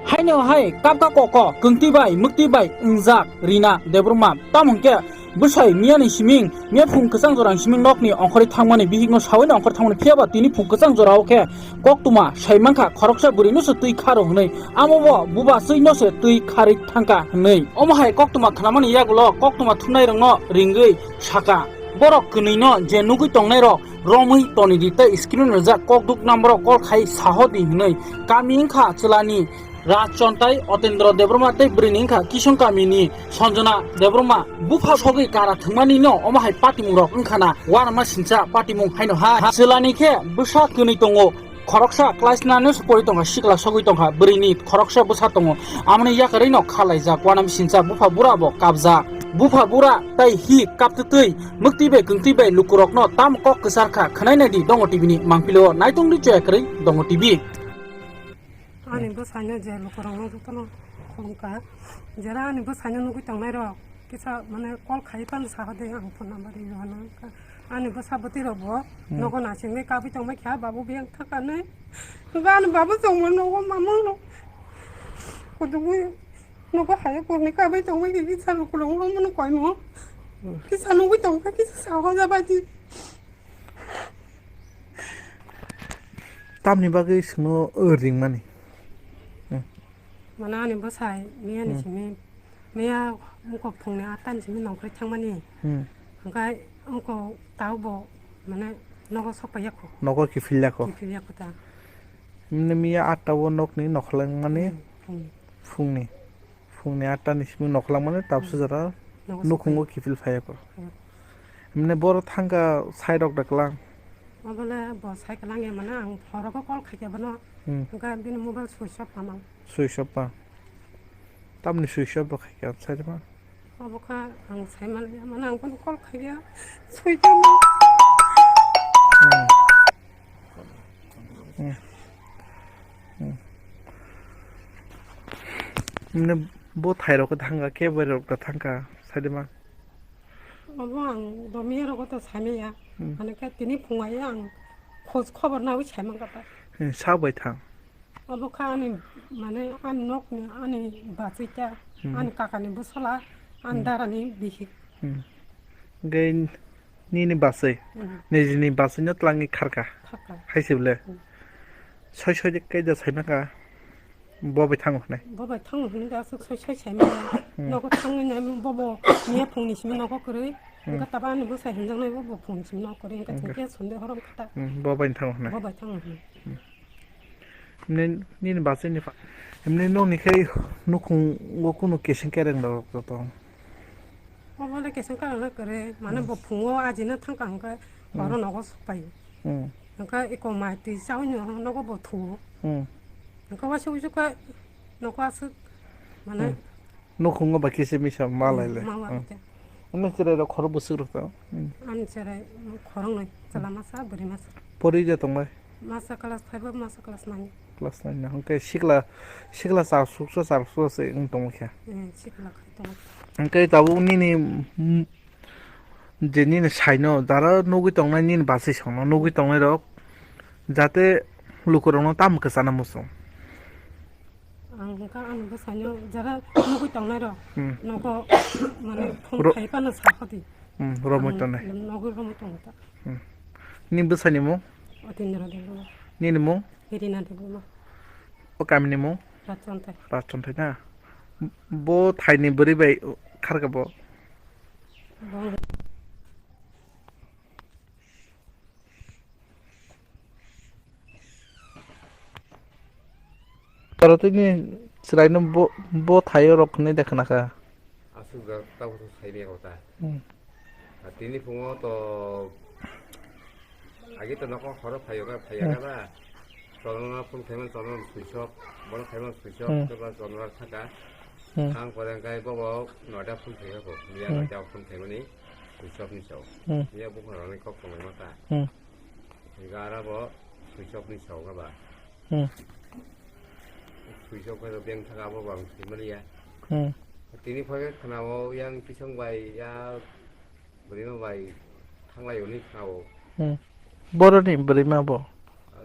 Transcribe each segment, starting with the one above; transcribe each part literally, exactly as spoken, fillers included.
Haino hai kapka koko kwngtwi bai mwktwi bai wngjak Rina Debbarma. Tamo hwnkhe bwsai miyani siming, miya phung kwchang jorang siming nokni ongkhorwi thangmani bihikno sawi no ongkhorwi thangmani, phiyaba tini phung kwchang jorao khe koktwma sai mankha khoroksa bwrwino se twi kharo hwnwi, amo bo buba chwino se twi kharwi thangkha hwnwi. Omo hai koktwma khnamani yagulo koktwma thumnairokno ringwi sakha, borok kwnwino je nugwi tongnairok romwi tonidi tei screen rijak kokduk number-o call khai sahodi hwnwi. Kami wngkha Chwlani Raj Chontai, Otendra Debbarma tei bwrwini wngkha Kisong kamini Sanjana Debbarma. Bupha sogwi kara thwngmani no omo hai patimungrok wngkhana uanama sincha patimung haino hai. Chwlani khe bwsa kwnwi tongo, khoroksa class nine no se pori tongkha, sikla sogwi tongkha, bwrwini khoroksa bwsa tongo, amoni yakarwi no khalaijak uanama sincha bupha bura bo kapjak. Bupha bura tai hi kaptwtwi mwktwi bai kwngtwi bai lukurokno tam kok kwchar kha khwnai naidi Dongo T V ni mangpilio, naitongdi choya kwrwi Dongo T V. Ani bwsaino je lukurokno jotono khulumkha. Jera ani bwsaino nugwi tongnairok kisa mane call khai phano saha de, ang phone number rwi rwna wngkha. Ani bwsa bwtwirokbo Hmm. nogo nasingwi kabwi tongbai kha, babu biyang thaka nai. Hwnkhe ani babu tongma nogo mamano. Kudugwi nogo haya kurni kabwi tongbai kha, kisa lukurokno mano koimo. Kisa nugwi tongkha, kisa saha jabai di. Tamni bagwi chwngno ringmani? Hmm. Mane ani bwsai miyani Hmm. simi, miya wngkok phungni atta ni simi nongkhorwi thangmani. Hmm. Hwnkhe wngkok taubo mane nogo sok paiya kho. Nogo kiphil ya kho. Kiphil ya kho ta. Mane miya atta o nokni nokholangmani Hmm, phungni. phungni. Phungni atta ni simi nokholangmani tabsa Hmm. jora Nogo sok nukhungo paiya. kiphil phaiya kho. Hmm. Mane boro thangkha sai rok da klang. Obole bo sai klang ya mane ang phorogo call khaikha bono. Hmm. Hwnkhe bini mobile switch off tamo. Switch off ba. Tamni switch off bo khaikha sai ma. Obo kha ang sai maliya, mane ang bono call khaiya. Switch off ma. Hmm. Hmm. Hmm. Mane bo thai rok thangkha, khe bai rok da thangkha, sai de ma. Obo ang domiya rogo to samaya. Hmm. Mane khe tini phungai ang khoj khobor nawi sai mangkha ta. Hmm, sa bai thang. Obo kha ani, mane ani nokni, ani bachai ta, Hmm. ani kakani bwsala, ani Hmm. darani bihik. Hmm. Hwnkhe nini bachai, Hmm. nijini bachai no twlangwi kharkha. Kharkha. Hai se bwle. Hmm. Soi soi de kaida sai mangkha. Bo bai thango hwnwi. Bo bai thango hwnwi da aswk soi soi sai mano. Hmm. Nogo thangwi nai bobo miya phungni simi nogo kwrwi. Hmm. Hwnkhe taba ani bwsai hinjaknai bobo phungni simi nogo kwrwi. Hwnkhe Hmm. thwngkhe sonde horom kha ta. Hmm, bo bai thango hwnwi. Bo bai thango hwnwi. Hmm. Nini, nini bachai ni pha-, emni nokni khai nukhungo kunu keseng kereng rok tong. Obo le keseng kereng rok kwrwi. Mane Hmm. bo phungo ajina thangkha hwnkhe Hmm. oro nogo sokpai. Hmm. Hwnkhe eko mai twi chaui no nogo bo thuo. Hmm. Hwnkhe waisa uisu khe nogo aswk mane Hmm. Nukhungo ba kisa misa ma lai le. Hmm, ma lai Hmm. te. Ani cherai rok khoro bwswk rok to. Hmm. Ani cherai khoroknwi, chwla masa, bwrwi masa. Pori je tong bai? Masa class five o, masa class nine. Class nine na. Hwnkhe sikla, sikla char suksa, char suksa se wng tong khe. Eh, sikla khai tongo. Hwnkhe tabuk nini, mm, je nini saino dara nugwi tongnai nini bachai songno nugwi tongnai rok jate lukurokno tamo kwchana muchung. Ang hwnkha ani bwsaino jara nugwi tongnai rok Hmm. nogo mane phone Ro- khai phano sa khadi. Hmm, romwi Ang tongnai. Nogwi romwi tongo ta. Hmm. Nini bwsani mung? Otindra Debbarma. Nini mung? Rina Debbarma. O kamini mung? Rajchontai. Rajchontai na? Bo thaini bwrwi bai kharkha bo? Bo Oro tini chwraino bo, bo thaio rok hwnwi de khna kha. Aswk da tabuk sai maya kota. Hmm. A tini phungo to agi to nokho horo phaio ka phaiya Hmm. ka ba. Tolona phone khaimani tolona switch off. Bono khaimani switch off. Hmm. Khe ba tolona thaka. Hmm. Ang pore hwnkhe bobo noida phone khaimani ko. Miya Hmm. noida phone khaimani switch off ni sao. Hmm. Miya bukhara ni kok tongmani mata. Hmm. Gara bo switch off ni sao ka ba. Hmm. Switch off khe beng thaka bo bang simaliya. Hmm. Tini phai khe khna o yang pisong bai ya bwrwima bai thanglai oni khna o. Hmm. Boroni bwrwima bo? Ah,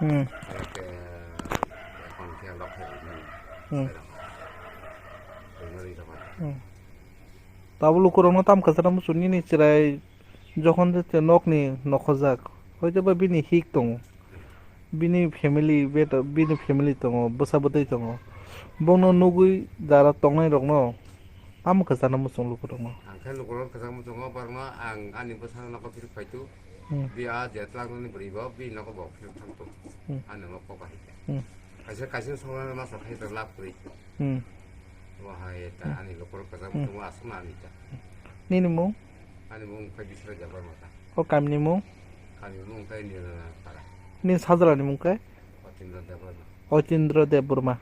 Hmm. Eke, ekon khe lok khe rwmani. Hmm. Rwmani jaman. Hmm. Tabuk lukurokno tamo kwchana muchung nini chwrai jokhon je te nokni nokhojak, hoitoba bini hik tongo, bini family beta, bini family tongo, bwsa bwtwi tongo, bono nugwi jara tongnairokno tamo kwchana muchung lukurokno. Ang khe lukurokno kwchana muchungo, borokno ang ani bwsano nogo phirok phaitu, Hmm. bi a je twlangnani bwrwi bo, bini nogo bo phirok thangtu, Hmm. ani nogo kok bahai khe. Hmm. Kaisa, kaisa songnani masa khai ta lab kwrwi. Hmm. Bo hai ta Hmm. ani lukurok kwchana Hmm. muchungo aswkno ani ta. Nini mung? Ani mung khe Biswajit Debbarma ta. O kamini mung? Kamini mung khe Nirana Para. Nini sajlani mung khe? Otindra Debbarma. Otindra Debbarma.